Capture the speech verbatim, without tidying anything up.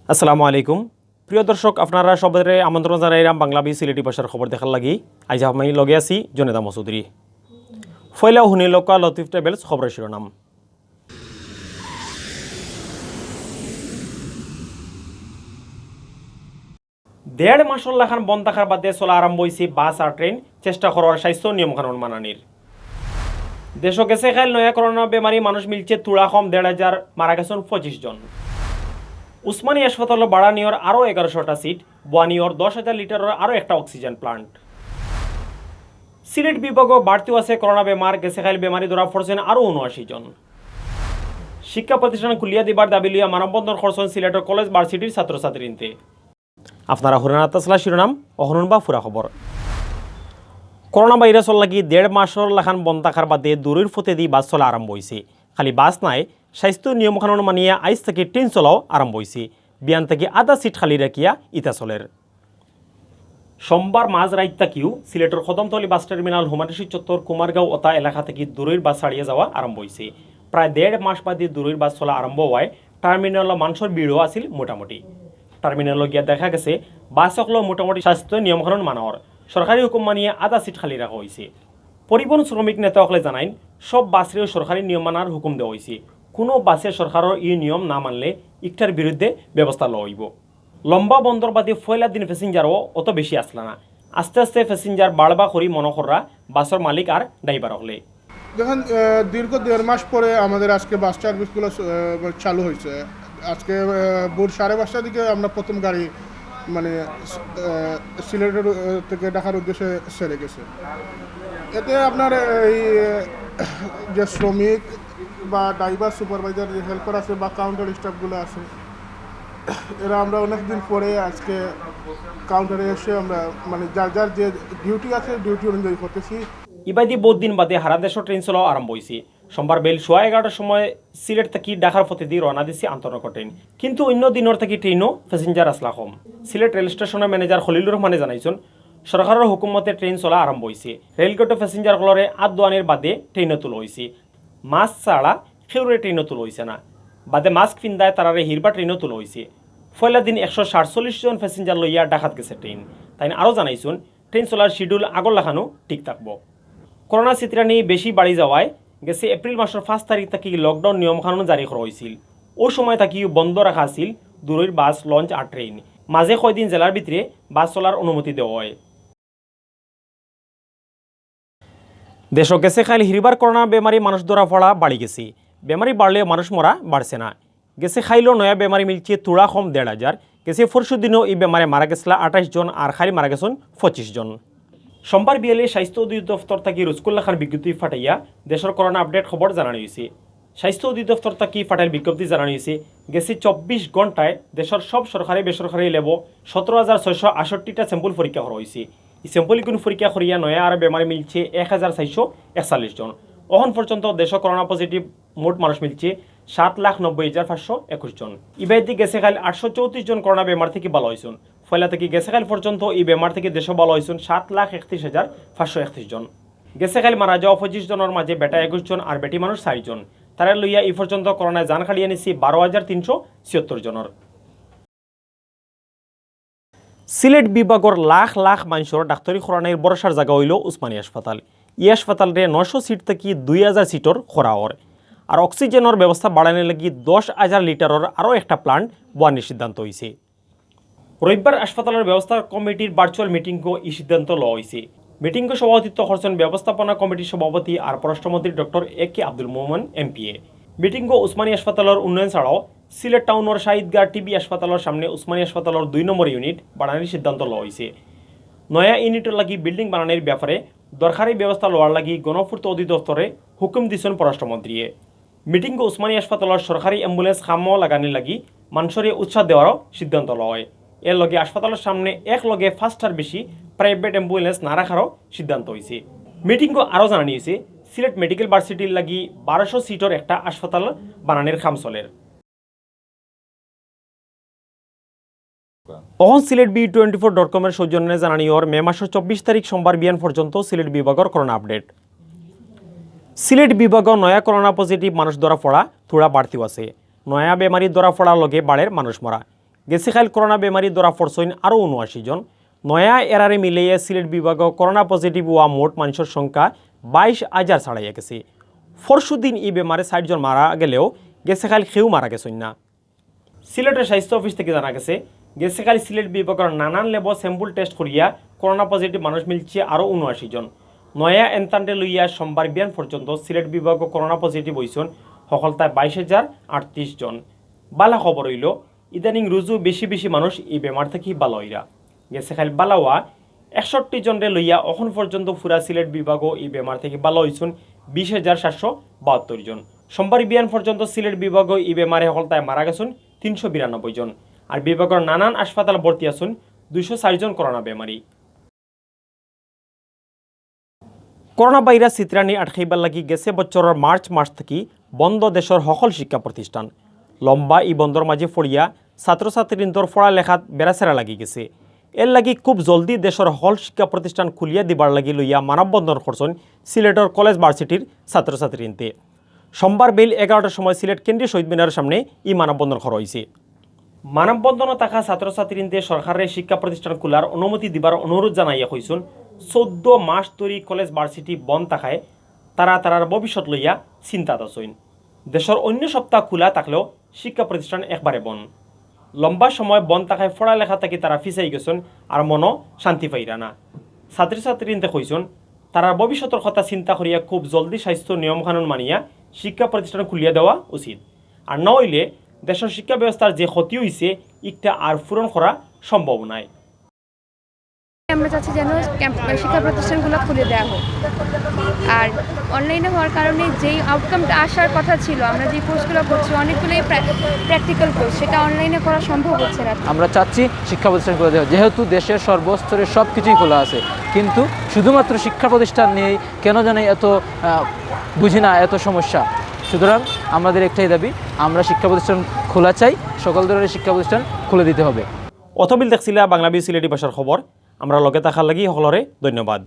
আসসালামু আলাইকুম। প্রিয় দর্শক, আপনারা সবরে আমন্ত্রণ জানাইরাম বাংলা বি সিলেটি ভাষার খবর দেখার লাগি। আইজ আমি লগে আছি জনেদা মসুদরি। পয়লা হুনিলউক্কা লতিফ ট্রাভেলস খবরর শিরোনাম। দেড় মাসর লাখান বন্ধ থাকার বাদে চলা আরম্ভ অইছে বাস আর ট্রেন, চেষ্টা করর স্বাস্থ্য নিয়মকানুন মানানির। দেশো গেছে কাইল নয়া করোনা বেমারি মানুষ মিলছে থুড়া কম দেড় হাজার, মারা গেছইন পঁচিশ জন। উসমানী হাসপাতালো ভাড়া নিয়র আরও এগারোশোটা সিট, বওয়ানিয়র দশ হাজার লিটারর আরও একটা অক্সিজেন প্লান্ট। সিলেট বিভাগো বাড়তিউ আছে করোনা বেমার, গেছে কাইল বেমারি ধরা পড়ছইন আরও ঊনআশি জন। শিক্ষা প্রতিষ্ঠান খুলিয়া দিবার দাবি লইয়া মানববন্ধন করছইন সিলেটর কলেজ ভার্সিটির ছাত্রছাত্রীন্তে। আপনারা হুনরা আতলা শিরোনাম, অখন হুনবা পুরা খবর। করোনা ভাইরাসর লাগি দেড় মাসর লাখান বন্ধ থাকার বাদে দুরইর ফতেদি বাস চলা আরম্ভ অইছে। খালি বাস নায়, স্বাস্থ্য নিয়মকানুন মানিয়া আইজ থাকি ট্রেন চলাও আরম্ভ অইছে। বিয়ান থাকি আধা সিট খালি রাখিয়া ইতা চলের। সোমবার মাঝ রাইত থাকিউ সিলেটর কদমতলী বাস টার্মিনাল, হুমায়ুন রশিদ চত্বর, কুমারগাঁও অতা এলাকা থাকি দুরইর বাস ছাড়িয়া যাওয়া আরম্ভ অইছে। প্রায় দেড় মাস বাদে দুরইর বাস চলা আরম্ভ অওয়ায় টার্মিনালো মানষর ভিড়ও আছিল মোটামুটি। টার্মিনালো গিয়া দেখা গেছে বাস অকলো মোটামুটি স্বাস্থ্য নিয়মকানুন মানর। সরকারি হুকুম মানিয়া আধা সিট খালি রাখা অইছে। পরিবহন শ্রমিক নেতা অকলে জানাইন, সব বাসরেউ সরকারি নিয়ম মানার হুকুম দেওয়া অইছে। কুনু বাসে সরকারর ই নিয়ম না মানলে ইকটার বিরুদ্ধে ব্যবস্থা লওয়া অইবো। লম্বা বন্ধর বাদে পয়লা দিন প্যাসেঞ্জারও অত বেশি আছলা না। আস্তে আস্তে প্যাসেঞ্জার বাড়বা করি মনো কররা বাসর মালিক আর ড্রাইভার অকলে। দেখেন, আহ, দীর্ঘ দেড় মাস পরে আমাদের আজকে বাস সার্ভিসগুলো, আহ, চালু হয়েছে। আজকে, আহ, ভোর সাড়ে পাঁচটার দিকে আমরা প্রথম গাড়ি, মানে, আহ, সিলেটের, আহ, থেকে ঢাকার উদ্দেশ্যে ছেড়ে গেছে। এতে আপনার এই, আহ, যে শ্রমিক বা ড্রাইভার, সুপারভাইজার, যে হেল্পার আছে বা কাউন্টার স্টাফগুলো আছে, এরা আমরা অনেক দিন পরে আজকে কাউন্টারে এসে আমরা, মানে, যার যার যে ডিউটি আছে, ডিউটি অনুযায়ী করতেছি। ইবাদি বউত দিন বাদে হারা দেশো ট্রেন চলাও আরম্ভ অইছে। সোমবার বেইল সোয়া এগারোটার সময় সিলেট থাকি ঢাকার ফতেদি রওনা দিছে আন্তনগর ট্রেন। কিন্তু অইন্য দিনর থাকি ট্রেনও প্যাসেঞ্জার আছলা কম। সিলেট রেল স্টেশনর ম্যানেজার খলিলুর রহমানে জানাইছইন, সরকারর হুকুম মতে ট্রেন চলা আরম্ভ অইছে। রেলগেটো প্যাসেঞ্জার অকলরে আত ধোয়ানির বাদে ট্রেনো তুলা অইছে। মাস্ক ছাড়া কেউরে ট্রেনো তুলা অইছে না। বাদে মাস্ক পিন্দায় তারারে হিরবা ট্রেনো তুলা অইছে। পয়লা দিন একশো সাতচল্লিশ জন প্যাসেঞ্জার লইয়া ঢাকাত গেছে ট্রেন। তাইন আরও জানাইছইন, ট্রেন চলার শিডিউল আগর লাখানউ ঠিক থাকবো। করোনা ছিতরানি বেশি বাড়ি যাওয়ায় গেছে এপ্রিল মাসর পাঁচ তারিখ থাকি লকডাউন নিয়মকানুন জারি করা অইছিল। অউ সময় থাকিউ বন্ধ রাখা আছিল দুরইর বাস, লঞ্চ আর ট্রেন। মাঝে কয়দিন জেলার ভিতরে বাস চলার অনুমতি দেওয়া অয়। দেশো গেছে কাইল হিরবার করোনা বেমারি মানুষ ধরা পড়া বাড়ি গেছে। বেমারি বাড়লেও মানুষ মরা বাড়ছে না। গেছে কাইলও নয়া বেমারি মিলছে থুড়া কম দেড় হাজার। গেছে পরশু দিনও ই বেমারে মারা গেছলা আঠাইশ জন, আর কাইল মারা গেছইন পঁচিশ জন। সোমবার বিয়ালে স্বাস্থ্য অধিদপ্তর থাকি রুজকুল্লা খান বিজ্ঞপ্তি ফাটাইয়া দেশর করোনা আপডেট খবর জানানি অইছে। স্বাস্থ্য অধিদপ্তর থাকি ফাটাইল বিজ্ঞপ্তি জানানি অইছে, গেছে চব্বিশ ঘন্টায় দেশর সব সরকারি বেসরকারি ল্যাবো সতেরো হাজার ছয়শো আটষট্টিটা স্যাম্পল পরীক্ষা করা অইছে। ই স্যাম্পল ইগুন পরীক্ষা করিয়া নয়া আর বেমারি মিলছে এক হাজার চারশো একচল্লিশ জন। অখন পর্যন্ত দেশো করোনা পজিটিভ মোট মানুষ মিলছে সাত লাখ নব্বই হাজার পাঁচশো একুশ জন। ইবাদি গেছে কাইল আটশো চৌত্রিশ জন করোনা বেমার থাকি ভালা অইছইন। পয়লা থাকি গেছে কাইল পর্যন্ত ই বেমার থাকি দেশো ভালা অইছইন সাত লাখ একত্রিশ হাজার পাঁচশো একত্রিশ জন। গেছে কাইল মারা যাওয়া পঁচিশ জনর মাঝে বেটা একুশ জন আর বেটি মানুষ চাইর জন। তারে লইয়া ই পর্যন্ত করোনায় জান কাড়িয়া নিছে বারো হাজার তিনশো ছিয়াত্তর জনর। সিলেট বিভাগর লাখ লাখ মানষর ডাক্তারি করানির ভরসার জাগা অইলো উসমানী হাসপাতাল। ই হাসপাতালরে নয়শো সিট থাকি দুই হাজার সিটর করা অর। আর অক্সিজেনর ব্যবস্থা বাড়ানির লাগি দশ হাজার লিটারর আরও একটা প্লান্ট বওয়ানির সিদ্ধান্ত অইছে। রবিবার হাসপাতালর ব্যবস্থাপনা কমিটির ভার্চুয়াল মিটিংও ই সিদ্ধান্ত লওয়া অইছে। মিটিংও সভাপতিত্ব করছইন ব্যবস্থাপনা কমিটির সভাপতি আর পররাষ্ট্রমন্ত্রী ডক্টর এ কে আব্দুল মোমেন এমপিএ। মিটিংও উসমানী হাসপাতালর উন্নয়ন ছাড়াও সিলেট টাউনর শাহিদগার টিবি হাসপাতালর সামনে উসমানী হাসপাতালর দুই নম্বর ইউনিট বাড়ানির সিদ্ধান্ত লওয়া অইছে। নয়া ইউনিটর লাগি বিল্ডিং বানানির ব্যাপারে দরকারি ব্যবস্থা লওয়ার লাগি গণপূর্ত অধিদপ্তরে হুকুম দিছইন পররাষ্ট্রমন্ত্রীয়ে। মিটিংও উসমানী হাসপাতালর সরকারি অ্যাম্বুলেন্স কামো লাগানির লাগি মানষরে উৎসাহ দেওয়ারও সিদ্ধান্ত লওয়া অয়। এর লগে হাসপাতালর সামনে এক লগে পাঁচটার বেশি প্রাইভেট অ্যাম্বুলেন্স না রাখারও সিদ্ধান্ত অইছে। মিটিংও আরও জানানি অইছে, সিলেট মেডিকেল ভার্সিটির লাগি বারোশো সিটর একটা হাসপাতাল বানানির কাম চলের। অখন Sylhet B twenty four dot কমর সৌজন্যে জানানি অর, মে মাসর চব্বিশ তারিখ সোমবার বিয়ান পর্যন্ত সিলেট বিভাগর করোনা আপডেট। সিলেট বিভাগো নয়া করোনা পজিটিভ মানুষ ধরা পড়া থুড়া বাড়তিউ আছে। নয়া বেমারি ধরা পড়ার লগে বাড়ের মানুষ মরা। গেছে কাইল করোনা বেমারি ধরা পড়ছইন আরও ঊনআশি জন। নয়া এরারে মিলাইয়া সিলেট বিভাগো করোনা পজিটিভ অওয়া মোট মানষর সংখ্যা বাইশ হাজার ছাড়াইয়া গেছে। পরশুদিন ই বেমারে চাইর জন মারা গেলেও গেছে কাইল কেউ মারা গেছইন না। সিলেটর স্বাস্থ্য অফিস থাকি জানা গেছে, গেছে কাইল সিলেট বিভাগর নানান ল্যাবো স্যাম্পল টেস্ট করিয়া করোনা পজিটিভ মানুষ মিলছে আরও ঊনআশি জন। নয়া এন্তান্ডে লইয়া সোমবার বিয়ান পর্যন্ত সিলেট বিভাগো করোনা পজিটিভ অইছইন হকলতায় বাইশ হাজার আটত্রিশ জন। বালা খবর অইলো, ইদানিং রুজু বেশি বেশি মানুষ ই বেমার থাকি বালা অইরা। গেছে কাইল বালা অওয়া একষট্টি জনরে লইয়া অখন পর্যন্ত পুরা সিলেট বিভাগো ই বেমার থাকি বালা অইছইন বিশ হাজার সাতশো বাহাত্তর জন। সোমবার বিয়ান পর্যন্ত সিলেট বিভাগো ই বেমারে হকলতায় মারা গেছইন তিনশো বিরানব্বই জন। আর বিভাগর নানান হাসপাতাল ভর্তি আছইন দুইশো চাইর জন করোনা বেমারি। করোনা ভাইরাস ছিতরানি আটকাইবার লাগি গেছে বছরর মার্চ মাস থাকি বন্ধ দেশর হকল শিক্ষা প্রতিষ্ঠান। লম্বা ই বন্ধর মাঝে পড়িয়া ছাত্রছাত্রীন্তর পড়ালেখাত বেড়াছেড়া লাগি গেছে। এর লাগি খুব জলদি দেশর হকল শিক্ষা প্রতিষ্ঠান খুলিয়া দিবার লাগি লইয়া মানববন্ধন করছইন সিলেটর কলেজ ভার্সিটির ছাত্রছাত্রীন্তে। সোমবার বেইল এগারোটার সময় সিলেট কেন্দ্রীয় শহীদ মিনারর সামনে ই মানববন্ধন করা অইছে। মানববন্ধনো থাকা ছাত্রছাত্রীন্তে সরকাররে শিক্ষা প্রতিষ্ঠান খোলার অনুমতি দিবার অনুরোধ জানাইয়া কইছইন, চৌদ্দ মাস ধরি কলেজ ভার্সিটি বন্ধ থাকায় তারা তারার ভবিষ্যৎ লইয়া চিন্তাত আছইন। দেশর অইন্য সবতা খোলা থাকলেও শিক্ষা প্রতিষ্ঠান একবারে বন্ধ। লম্বা সময় বন্ধ থাকায় পড়ালেখা থাকি তারা পিছাই গেছইন, আর মনো শান্তি পাইরা না। ছাত্রছাত্রীন্তে কইছইন, তারার ভবিষ্যতর কথা চিন্তা করিয়া খুব জলদি স্বাস্থ্য নিয়মকানুন মানিয়া শিক্ষা প্রতিষ্ঠান খুলিয়া দেওয়া উচিত। আর না অইলে দেশর শিক্ষা ব্যবস্থার যে ক্ষতি অইছে, ইকটা আর পূরণ করা সম্ভব নায়। আমরা চাচ্ছি যেন ক্যাম্প-, শিক্ষা প্রতিষ্ঠানগুলো খুলে দেওয়া হোক। আর অনলাইনে হওয়ার কারণে যেই আউটকামটা আসার কথা ছিল, আমরা যে কোর্সগুলো করছি, অনেকগুলোই প্র্যাকটিক্যাল কোর্স, সেটা অনলাইনে করা সম্ভব হচ্ছে না। আমরা চাচ্ছি শিক্ষা প্রতিষ্ঠান খুলে দেওয়া, যেহেতু দেশের সর্বস্তরে সব কিছুই খোলা আছে, কিন্তু শুধুমাত্র শিক্ষা প্রতিষ্ঠান নিয়েই কেন জানি এত, আহ, বুঝি না, এত সমস্যা। সুতরাং আমাদের একটাই দাবি, আমরা শিক্ষা প্রতিষ্ঠান খোলা চাই, সকল ধরনের শিক্ষা প্রতিষ্ঠান খুলে দিতে হবে। অতবিল দেখছিলা বাংলা ভিউ সিলেটি ভাষার খবর। আমরা লগে থাকার লাগি সকলরে ধন্যবাদ।